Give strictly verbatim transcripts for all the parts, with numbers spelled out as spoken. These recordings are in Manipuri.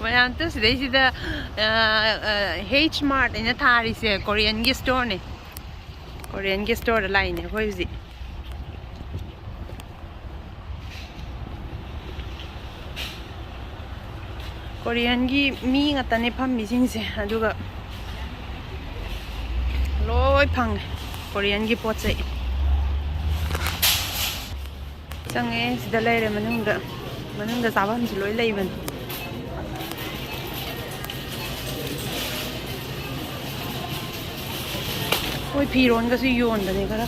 ꯃꯌꯥꯝ ꯇꯨ ꯁꯤꯗꯩꯁꯤꯗ, ꯑ, ꯑ, H Mart ꯍꯥꯏꯅ ꯊꯥꯔꯤꯁꯦ ꯀꯣꯔꯤꯌꯟꯒꯤ ꯁ꯭ꯇꯣꯔꯅꯦ꯫ ꯀꯣꯔꯤꯌꯟꯒꯤ ꯁ꯭ꯇꯣꯔꯗ ꯂꯥꯛꯏꯅꯦ ꯑꯩꯈꯣꯏ ꯍꯧꯖꯤꯛ꯫ ꯀꯣꯔꯤꯌꯟꯒꯤ ꯃꯤ ꯉꯥꯛꯇꯅꯦ ꯐꯝꯃꯤꯁꯤꯡꯁꯦ, ꯑꯗꯨꯒ ꯂꯣꯏ ꯐꯪꯉꯦ ꯀꯣꯔꯤꯌꯟꯒꯤ ꯄꯣꯠ ꯆꯩ꯫ ꯆꯪꯉꯦ, ꯁꯤꯗ ꯂꯩꯔꯦ ꯃꯅꯨꯡꯗ꯫ ꯃꯅꯨꯡꯗ ꯆꯥꯐꯝꯁꯨ ꯂꯣꯏ ꯂꯩꯕꯅꯤ꯫ ꯃꯣꯏ ꯐꯤꯔꯣꯟꯒꯁꯨ ꯌꯣꯟꯕꯅꯦ ꯈꯔ꯫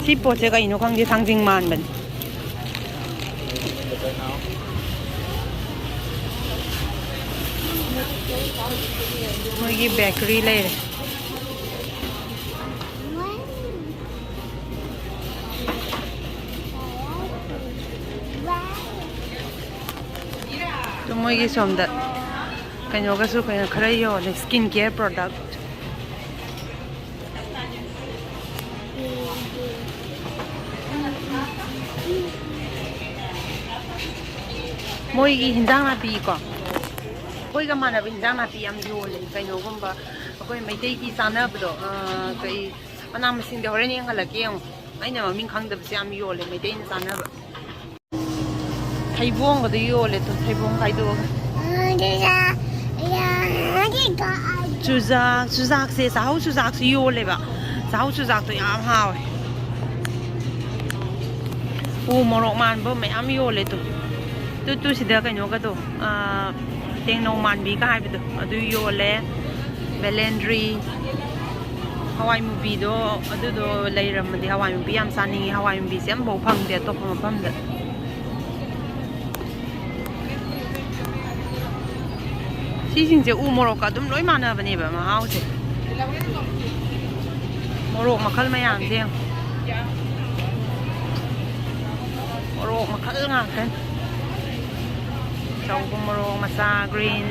ꯁꯤ ꯄꯣꯠꯁꯦ ꯀꯩꯅꯣ ꯈꯪꯗꯦ, ꯊꯥꯡꯖꯤꯡ ꯃꯥꯟꯕꯅꯤ꯫ ꯃꯣꯏꯒꯤ ꯕꯦꯀꯔꯤ ꯂꯩꯔꯦ꯫ ꯑꯗꯨ ꯃꯣꯏꯒꯤ ꯁꯣꯝꯗ ꯀꯩꯅꯣꯒꯁꯨ ꯀꯩꯅꯣ ꯈꯔ ꯌꯣꯜꯂꯦ, skin care product꯫ ꯃꯣꯏꯒꯤ ꯍꯤꯟꯖꯥꯡ ꯅꯥꯄꯤꯀꯣ, ꯑꯩꯈꯣꯏꯒ ꯃꯥꯟꯅꯕ ꯍꯤꯟꯖꯥꯡ ꯅꯥꯄꯤ ꯌꯥꯝ ꯌꯣꯜꯂꯦ꯫ ꯀꯩꯅꯣꯒꯨꯝꯕ ꯑꯩꯈꯣꯏ ꯃꯩꯇꯩꯒꯤ ꯆꯥꯅꯕꯗꯣ, ꯑ, ꯀꯩ ꯃꯅꯥ ꯃꯁꯤꯡꯗꯤ ꯍꯣꯔꯦꯟ ꯌꯦꯡꯍꯜꯂꯛꯀꯦ꯫ ꯌꯦꯡꯉꯣ, ꯑꯩꯅ ꯃꯃꯤꯡ ꯈꯪꯗꯕꯁꯦ ꯌꯥꯝ ꯌꯣꯜꯂꯦ ꯃꯩꯇꯩꯅ ꯆꯥꯅꯕ꯫ ꯊꯩꯕꯣꯡꯒꯗꯣ ꯌꯣꯜꯂꯦ ꯇꯨ, ꯊꯩꯕꯣꯡ ꯈꯥꯏꯗꯣꯛꯑꯒ꯫ ꯆꯨꯖꯥꯛ, ꯆꯨꯖꯥꯛꯁꯦ, ꯆꯥꯍꯧ ꯆꯨꯖꯥꯛꯁꯨ ꯌꯣꯜꯂꯦꯕ꯫ ꯆꯥꯍꯧ ꯆꯨꯖꯥꯛꯇꯣ ꯌꯥꯝ ꯍꯥꯎꯋꯦ꯫ ꯎ ꯃꯣꯔꯣꯛ ꯃꯥꯟꯕ ꯃꯌꯥꯝ ꯌꯣꯜꯂꯦ ꯇꯨ꯫ ꯇꯨ, ꯇꯨ ꯁꯤꯗ ꯀꯩꯅꯣꯒꯗꯣ, ꯑꯥ, ꯇꯦꯡꯅꯧ ꯃꯥꯟꯕꯤꯒ ꯍꯥꯏꯕꯗꯣ ꯑꯗꯨ ꯌꯣꯜꯂꯦ꯫ ꯕꯦꯂꯦꯟꯗ꯭ꯔꯤ, ꯍꯋꯥꯏ ꯃꯨꯕꯤꯗꯣ, ꯑꯗꯨꯗꯣ ꯂꯩꯔꯝꯃꯗꯤ ꯍꯋꯥꯏ ꯃꯨꯕꯤ ꯌꯥꯝ ꯆꯥꯅꯤꯡꯉꯤ꯫ ꯍꯋꯥꯏ ꯃꯨꯕꯤꯁꯦ ꯑꯝꯐꯥꯎ ꯐꯪꯗꯦ ꯑꯇꯣꯞꯄ ꯃꯐꯝꯗ꯫ ꯁꯤꯁꯤꯡꯁꯦ ꯎ ꯃꯣꯔꯣꯛꯀ ꯑꯗꯨꯝ ꯂꯣꯏ ꯃꯥꯟꯅꯕꯅꯦꯕ ꯃꯍꯥꯎꯁꯦ꯫ ꯃꯣꯔꯣꯛ ꯃꯈꯜ ꯃꯌꯥꯝꯁꯦ ꯌꯦꯡꯉꯣ꯫ ꯃꯣꯔꯣꯛ ꯃꯈꯜ ꯉꯥꯛꯇꯅꯤ꯫ ꯑꯆꯧꯕ ꯃꯣꯔꯣꯛ, ꯃꯆꯥ green꯫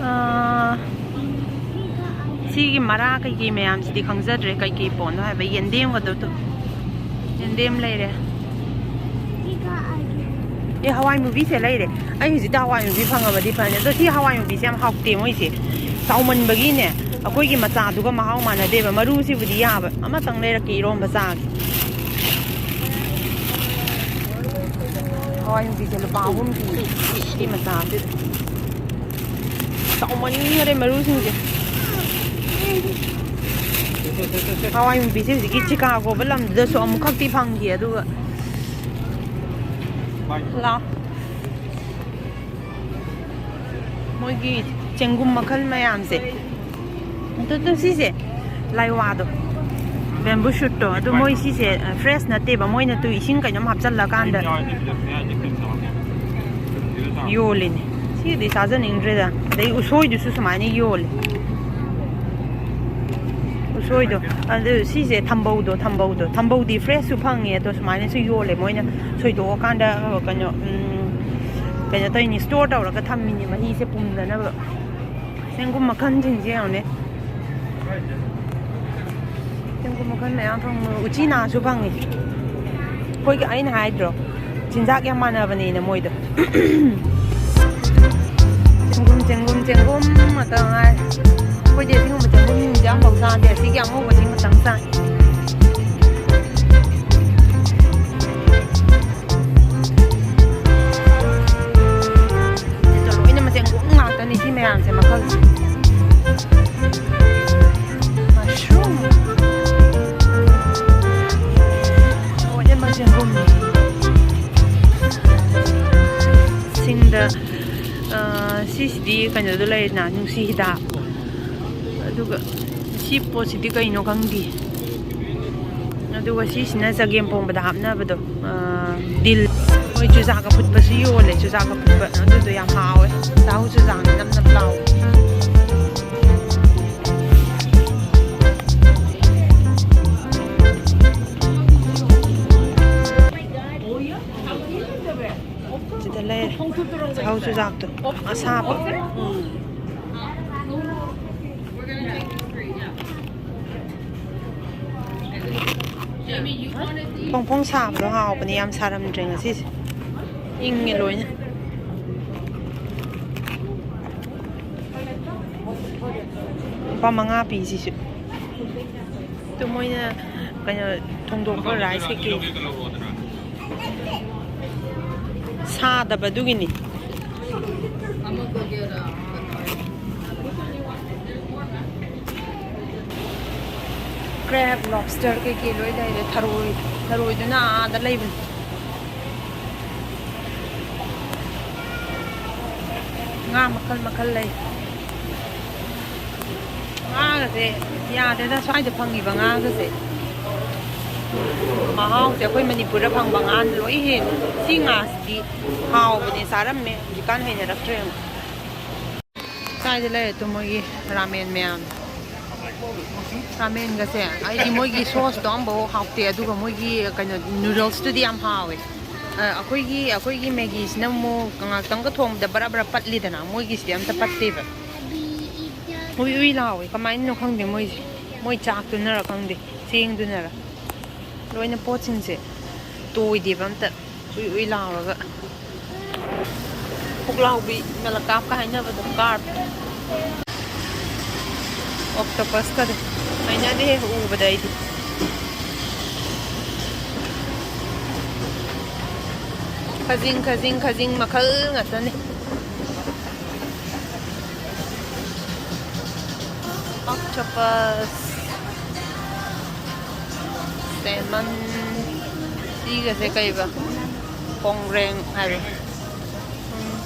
ꯑꯥ, ꯁꯤꯒꯤ ꯃꯔꯥ ꯀꯩꯀꯩ ꯃꯌꯥꯝꯁꯤꯗꯤ ꯈꯪꯖꯗ꯭ꯔꯦ, ꯀꯩꯀꯩ ꯄꯣꯠꯅꯣ ꯍꯥꯏꯕ꯫ ꯌꯦꯟꯗꯦꯝꯒꯗꯣ ꯇꯨ꯫ ꯌꯦꯟꯗꯦꯝ ꯂꯩꯔꯦ꯫ ꯑꯦ, ꯍꯋꯥꯏ ꯃꯨꯕꯤꯁꯦ ꯂꯩꯔꯦ꯫ ꯑꯩ ꯍꯧꯖꯤꯛꯇ ꯍꯋꯥꯏ ꯃꯨꯕꯤ ꯐꯪꯉꯕꯗꯤ ꯐꯅꯤ꯫ ꯑꯗꯣ ꯁꯤ ꯍꯋꯥꯏ ꯃꯨꯕꯤꯁꯦ ꯌꯥꯝ ꯍꯥꯎꯇꯦ ꯃꯣꯏꯁꯦ꯫ ꯆꯥꯎꯃꯟꯕꯒꯤꯅꯦ, ꯑꯩꯈꯣꯏꯒꯤ ꯃꯆꯥꯗꯨꯒ ꯃꯍꯥꯎ ꯃꯥꯟꯅꯗꯦꯕ꯫ ꯃꯔꯨꯁꯤꯕꯨꯗꯤ ꯌꯥꯕ꯫ ꯑꯃꯇꯪ ꯂꯩꯔꯛꯀꯦ ꯏꯔꯣꯝꯕ ꯆꯥꯒꯦ꯫ ꯍꯋꯥꯏ ꯃꯨꯕꯤꯁꯦ ꯂꯨꯄꯥ ꯑꯍꯨꯝ ꯄꯤ꯫ ꯁꯤ ꯃꯆꯥꯁꯤꯗ꯫ ꯆꯥꯎꯃꯟꯈꯔꯦ ꯃꯔꯨꯁꯤꯡꯁꯦ꯫ ꯍꯋꯥꯏ ꯃꯨꯕꯤꯁꯦ ꯍꯧꯖꯤꯛꯀꯤ ꯆꯤꯀꯥꯒꯣꯕ ꯂꯝꯗꯨꯗꯁꯨ ꯑꯃꯨꯛꯈꯛꯇꯤ ꯐꯪꯈꯤ꯫ ꯑꯗꯨꯒ ꯂꯥꯎ꯫ ꯃꯣꯏꯒꯤ ꯆꯦꯡꯒꯨꯝ ꯃꯈꯜ ꯃꯌꯥꯝꯁꯦ꯫ ꯑꯗꯨ, ꯑꯗꯨ ꯁꯤꯁꯦ ꯂꯥꯏꯋꯥꯗꯣ, ꯕꯦꯝꯕꯨ ꯁꯨꯠꯇꯣ, ꯑꯗꯨ ꯃꯣꯏ ꯁꯤꯁꯦ, ꯑ, ꯐ꯭ꯔꯦꯁ ꯅꯠꯇꯦꯕ꯫ ꯃꯣꯏꯅ ꯇꯨ ꯏꯁꯤꯡ ꯀꯩꯅꯣꯝ ꯍꯥꯞꯆꯜꯂꯀꯥꯟꯗ ꯌꯣꯜꯂꯤꯅꯦ꯫ ꯁꯤꯗꯤ ꯆꯥꯖꯅꯤꯡꯗ꯭ꯔꯦꯗ꯫ ꯑꯗꯩ ꯎꯁꯣꯏꯗꯨꯁꯨ ꯁꯨꯃꯥꯏꯅ ꯌꯣꯜꯂꯤ꯫ ꯎꯁꯣꯏꯗꯣ꯫ ꯑꯗꯨ ꯁꯤꯁꯦ ꯊꯝꯕꯧꯗꯣ, ꯊꯝꯕꯧꯗꯣ꯫ ꯊꯝꯕꯧꯗꯤ ꯐ꯭ꯔꯦꯁꯁꯨ ꯐꯪꯉꯦ, ꯑꯗꯣ ꯁꯨꯃꯥꯏꯅꯁꯨ ꯌꯣꯜꯂꯦ꯫ ꯃꯣꯏꯅ ꯁꯣꯏꯗꯣꯛꯑꯀꯥꯟꯗ, ꯀꯩꯅꯣ, ꯎꯝ, ꯀꯩꯅꯣ ꯇꯧꯔꯤꯅꯤ, ꯁ꯭ꯇꯣꯔ ꯇꯧꯔꯒ ꯊꯝꯃꯤꯅꯤ ꯃꯍꯤꯁꯦ ꯄꯨꯝꯗꯅꯕ꯫ ꯆꯦꯡꯒꯨꯝ ꯃꯈꯜꯁꯤꯡꯁꯦ ꯌꯦꯡꯉꯨꯅꯦ꯫ ꯆꯦꯡꯒꯨꯝ ꯃꯈꯜ ꯃꯌꯥꯝ ꯐꯪꯉꯦ꯫ ꯎꯆꯤꯅꯥꯁꯨ ꯐꯪꯉꯤ꯫ ꯑꯩꯈꯣꯏꯒꯤ, ꯑꯩꯅ ꯍꯥꯏꯗ꯭ꯔꯣ, ꯆꯤꯟꯖꯥꯛ ꯌꯥꯝ ꯃꯥꯟꯅꯕꯅꯦꯅ ꯃꯣꯏꯗꯣ꯫ ꯆꯦꯡꯒꯨꯝ, ꯆꯦꯡꯒꯨꯝ, ꯆꯦꯡꯒꯨꯝ ꯉꯥꯛꯇ ꯉꯥꯏ꯫ ꯑꯩꯈꯣꯏꯗꯤ ꯑꯁꯤꯒꯨꯝꯕ ꯆꯦꯡꯒꯨꯝꯁꯤꯡꯁꯦ ꯑꯃꯐꯥꯎ ꯆꯥꯗꯦ꯫ ꯑꯁꯤꯒꯤ ꯑꯉꯧꯕꯁꯤ ꯈꯛꯇꯪ ꯆꯥꯏ꯫ ꯁꯤꯗ ꯂꯣꯏꯅ ꯃꯆꯦꯡꯒꯨꯝ ꯉꯥꯛꯇꯅꯤ ꯁꯤ ꯃꯌꯥꯝꯁꯦ ꯃꯈꯜꯁꯦ꯫ ꯃꯁꯔꯨꯝ꯫ ꯂꯣꯏꯅ ꯃꯆꯦꯡꯒꯨꯝꯅꯤ꯫ ꯁꯤꯡꯗ, ꯑ, ꯁꯤꯁꯤꯗꯤ ꯀꯩꯅꯣꯗꯣ ꯂꯩꯔꯦꯗꯅ, ꯅꯨꯡꯁꯤ ꯍꯤꯗꯥꯛ꯫ ꯑꯗꯨꯒ ꯁꯤ ꯄꯣꯠꯁꯤꯗꯤ ꯀꯩꯅꯣ ꯈꯪꯗꯦ꯫ ꯑꯗꯨꯒ ꯁꯤꯁꯤꯅ ꯆꯒꯦꯝ ꯄꯣꯝꯕꯗ ꯍꯥꯞꯅꯕꯗꯣ, ꯑ, ꯗꯤꯜ꯫ ꯃꯣꯏ ꯆꯨꯖꯥꯛ ꯑꯐꯨꯠꯄꯁꯨ ꯌꯣꯜꯂꯦ, ꯆꯨꯖꯥꯛ ꯑꯐꯨꯠꯄ꯫ ꯑꯗꯨꯗꯣ ꯌꯥꯝ ꯍꯥꯎꯋꯦ꯫ ꯆꯥꯍꯨ ꯆꯨꯖꯥꯛꯅꯦ, ꯅꯞ ꯅꯞ ꯂꯥꯎꯋꯦ꯫ ꯁꯤꯗ ꯂꯩꯔꯦ꯫ ꯆꯥꯍꯨ ꯆꯨꯖꯥꯛꯇꯣ ꯑꯁꯥꯕ꯫ ꯎꯝ꯫ ꯐꯣꯡ ꯐꯣꯡ ꯁꯥꯕꯗꯣ ꯍꯥꯎꯕꯅꯦ, ꯌꯥꯝ ꯁꯥꯔꯝꯗ꯭ꯔꯦ ꯉꯁꯤꯁꯦ꯫ ꯏꯪꯉꯦ ꯂꯣꯏꯅ꯫ ꯂꯨꯄꯥ ꯃꯉꯥ ꯄꯤꯁꯤꯁꯨ꯫ ꯑꯗꯨ ꯃꯣꯏꯅ ꯀꯩꯅꯣ ꯊꯣꯡꯗꯣꯛꯄ ꯔꯥꯏꯁ ꯀꯩꯀꯩ ꯁꯥꯗꯕꯗꯨꯒꯤꯅꯤ꯫ Crab, lobster ꯀꯩꯀꯩ ꯂꯣꯏ ꯂꯩꯔꯦ꯫ ꯊꯔꯣꯏ, ꯊꯔꯣꯏꯗꯨꯅ ꯑꯥꯗ ꯂꯩꯕꯅꯤ꯫ ꯉꯥ ꯃꯈꯜ ꯃꯈꯜ ꯂꯩ꯫ ꯉꯥꯒꯁꯦ ꯌꯥꯗꯦꯗ, ꯁ꯭ꯋꯥꯏꯗ ꯐꯪꯉꯤꯕ ꯉꯥꯒꯁꯦ꯫ ꯃꯍꯥꯎꯁꯦ ꯑꯩꯈꯣꯏ ꯃꯅꯤꯄꯨꯔꯗ ꯐꯪꯕ ꯉꯥꯅ ꯂꯣꯏ ꯍꯦꯜꯂꯦ꯫ ꯁꯤ ꯉꯥꯁꯤꯗꯤ ꯍꯥꯎꯕꯅꯦ, ꯆꯥꯔꯝꯃꯦ, ꯍꯧꯖꯤꯛꯀꯥꯟ ꯍꯩꯅꯔꯛꯇ꯭ꯔꯦ ꯑꯃꯨꯛ꯫ ꯁ꯭ꯋꯥꯏꯗ ꯂꯩꯔꯦ ꯇꯨ ꯃꯣꯏꯒꯤ ꯔꯥꯃꯦꯟ ꯃꯌꯥꯝ꯫ ꯔꯥꯃꯦꯟꯒꯁꯦ ꯑꯩꯗꯤ ꯃꯣꯏꯒꯤ ꯁꯣꯁꯇꯣ ꯑꯝꯐꯥꯎ ꯍꯥꯎꯇꯦ, ꯑꯗꯨꯒ ꯃꯣꯏꯒꯤ ꯀꯩꯅꯣ ꯅꯨꯗꯜꯁꯇꯨꯗꯤ ꯌꯥꯝ ꯍꯥꯎꯋꯦ꯫ ꯑ, ꯑꯩꯈꯣꯏꯒꯤ, ꯑꯩꯈꯣꯏꯒꯤ ꯃꯦꯒꯤꯁꯤꯅ ꯑꯃꯨꯛ ꯉꯥꯛꯇꯪꯒ ꯊꯣꯡꯕꯗ ꯕꯔꯥ ꯕꯔꯥ ꯄꯠꯂꯤꯗꯅ, ꯃꯣꯏꯒꯤꯁꯤꯗꯤ ꯑꯝꯇ ꯄꯠꯇꯦꯕ꯫ ꯎꯏ ꯎꯏ ꯂꯥꯎꯋꯦ, ꯀꯃꯥꯏꯅꯅꯣ ꯈꯪꯗꯦ ꯃꯣꯏꯁꯦ꯫ ꯃꯣꯏ ꯆꯥꯛꯇꯨꯅꯔ ꯈꯪꯗꯦ, ꯆꯦꯡꯗꯨꯅꯔ꯫ ꯂꯣꯏꯅ ꯄꯣꯠꯁꯤꯡꯁꯦ ꯇꯣꯏꯗꯦꯕ ꯑꯝꯇ꯫ ꯎꯏ ꯎꯏ ꯂꯥꯎꯔꯒ꯫ ꯄꯨꯛꯂꯥꯎꯕꯤ, ꯅꯂꯀꯥꯞꯀ ꯍꯥꯏꯅꯕꯗꯣ, ꯀꯥꯔꯞ꯫ ꯑꯣꯛꯇꯣꯄꯁꯀꯗꯣ ꯍꯩꯅꯗꯦꯍꯦ ꯎꯕꯗ ꯑꯩꯗꯤ꯫ ꯈꯖꯤꯡ, ꯈꯖꯤꯡ, ꯈꯖꯤꯡ ꯃꯈꯜ ꯉꯥꯛꯇꯅꯦ꯫ Octopus, salmon, ꯁꯤꯒꯁꯦ ꯀꯩꯕ? ꯀꯣꯡꯒ꯭ꯔꯦꯡ ꯍꯥꯏꯕ꯫ ꯎꯝ꯫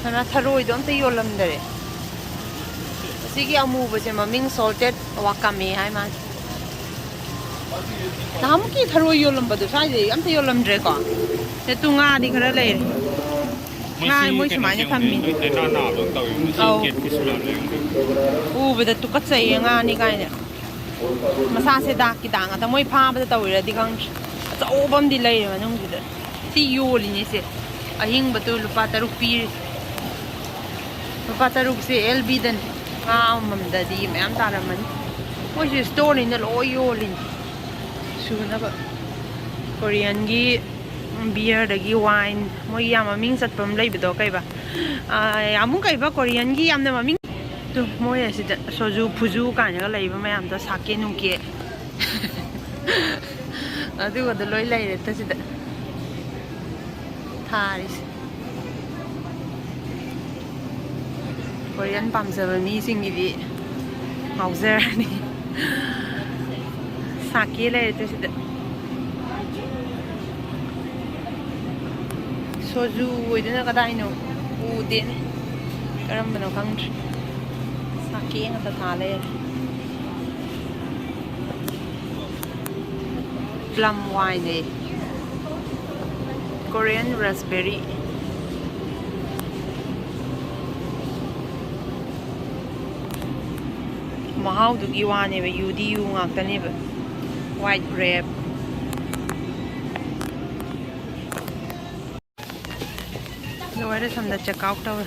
ꯐꯅ ꯊꯔꯣꯏꯗꯣ ꯑꯝꯇ ꯌꯣꯜꯂꯝꯗꯔꯦ꯫ ꯑꯁꯤꯒꯤ ꯑꯃꯨꯕꯁꯦ ꯃꯃꯤꯡ salted wakame ꯍꯥꯏ ꯃꯥꯜꯂꯦ꯫ ꯅꯍꯥꯟꯃꯨꯛꯀꯤ ꯊꯔꯣꯏ ꯌꯣꯜꯂꯝꯕꯗꯣ ꯁ꯭ꯋꯥꯏꯗꯗꯤ ꯑꯝꯇ ꯌꯣꯜꯂꯝꯗ꯭ꯔꯦꯀꯣ꯫ ꯁꯦ ꯇꯨ ꯉꯥꯗꯤ ꯈꯔ ꯂꯩꯔꯦ꯫ ꯉꯥ ꯃꯣꯏ ꯁꯤ ꯃꯣꯏ ꯀꯩꯅꯣ ꯁꯨꯃꯥꯏꯅ ꯇꯧꯕꯅꯦ, ꯊꯝꯃꯤ꯫ ꯂꯣꯏ ꯂꯥꯏꯅꯥ ꯅꯥꯕ ꯑꯃ ꯇꯧꯋꯤ꯫ ꯃꯣꯏ ꯁꯤ ꯑꯧ꯫ Catfish ꯃꯌꯥꯝ ꯂꯩꯕꯅꯦ꯫ ꯎꯕꯗ ꯇꯨꯀꯠꯆꯩꯌꯦ, ꯉꯥꯅꯤ ꯀꯥꯏꯅ꯫ ꯃꯁꯥꯁꯦ ꯗꯥꯛꯀꯤ ꯗꯥꯛ ꯉꯥꯛꯇ꯫ ꯃꯣꯏ ꯐꯥꯕꯗ ꯇꯧꯔꯤꯔꯗꯤ ꯈꯪꯗ꯭ꯔꯦ꯫ ꯑꯆꯧꯕ ꯑꯃꯗꯤ ꯂꯩꯔꯦ ꯃꯅꯨꯡꯁꯤꯗ꯫ ꯁꯤ ꯌꯣꯜꯂꯤꯅꯦ ꯁꯦ꯫ ꯑꯍꯤꯡꯕꯗꯨ ꯂꯨꯄꯥ ꯇꯔꯨꯛ ꯄꯤꯔꯤ꯫ ꯂꯨꯄꯥ ꯇꯔꯨꯛꯁꯦ ꯑꯦꯜ ꯕꯤꯗꯅꯤ꯫ ꯉꯥ ꯑꯃꯃꯝꯗꯗꯤ ꯃꯌꯥꯝ ꯇꯥꯔꯝꯃꯅꯤ꯫ ꯃꯣꯏꯁꯦ storeꯅꯤꯅ ꯂꯣꯏ ꯌꯣꯜꯂꯤꯅꯤ꯫ ꯁꯨꯅꯕ꯫ ꯀꯣꯔꯤꯌꯟꯒꯤ ꯕꯤꯌꯔꯗꯒꯤ ꯋꯥꯏꯟ, ꯃꯣꯏꯒꯤ ꯌꯥꯝ ꯃꯃꯤꯡ ꯆꯠꯄ ꯑꯃ ꯂꯩꯕꯗꯣ, ꯀꯩꯕ? ꯑꯥ, ꯑꯃꯨꯛ ꯀꯩꯕ, ꯀꯣꯔꯤꯌꯟꯒꯤ ꯌꯥꯝꯅ ꯃꯃꯤꯡ, ꯇꯨ, ꯃꯣꯏ ꯑꯁꯤꯗ ꯁꯣꯖꯨ ꯐꯨꯖꯨ ꯀꯥꯏꯅꯒ ꯂꯩꯕ ꯃꯌꯥꯝꯗꯣ, ꯁꯥꯀꯦ ꯅꯨꯡꯀꯦ꯫ ꯑꯗꯨꯒꯗꯣ ꯂꯣꯏ ꯂꯩꯔꯦ ꯇ ꯁꯤꯗ ꯊꯥꯔꯤꯁꯦ꯫ ꯀꯣꯔꯤꯌꯟ ꯄꯥꯝꯖꯕ ꯃꯤꯁꯤꯡꯒꯤꯗꯤ ꯉꯥꯎꯖꯔꯅꯤ꯫ ꯁꯥꯀꯦ ꯂꯩꯔꯦ ꯇꯨ ꯁꯤꯗ꯫ ꯁꯣꯖꯨ ꯑꯣꯏꯗꯣꯏꯅ ꯀꯗꯥꯏꯅꯣ? ꯎꯗꯦꯅꯦ꯫ ꯀꯔꯝꯕꯅꯣ ꯈꯪꯗ꯭ꯔꯦ꯫ ꯁꯥꯀꯦ ꯉꯥꯛꯇ ꯊꯥ ꯂꯩꯔꯦ꯫ ꯄ꯭ꯂꯝ ꯋꯥꯏꯟꯅꯦ꯫ ꯀꯣꯔꯤꯌꯟ ꯔꯥꯁꯕꯦꯔꯤ꯫ ꯃꯍꯥꯎꯗꯨꯒꯤ ꯋꯥꯅꯦꯕ, ꯌꯨꯗꯤ ꯌꯨ ꯉꯥꯛꯇꯅꯦꯕ꯫ White grape. ꯂꯣꯏꯔꯦ, ꯁꯣꯝꯗ ꯆꯦꯛ ꯑꯥꯎꯠ ꯇꯧꯔꯦ꯫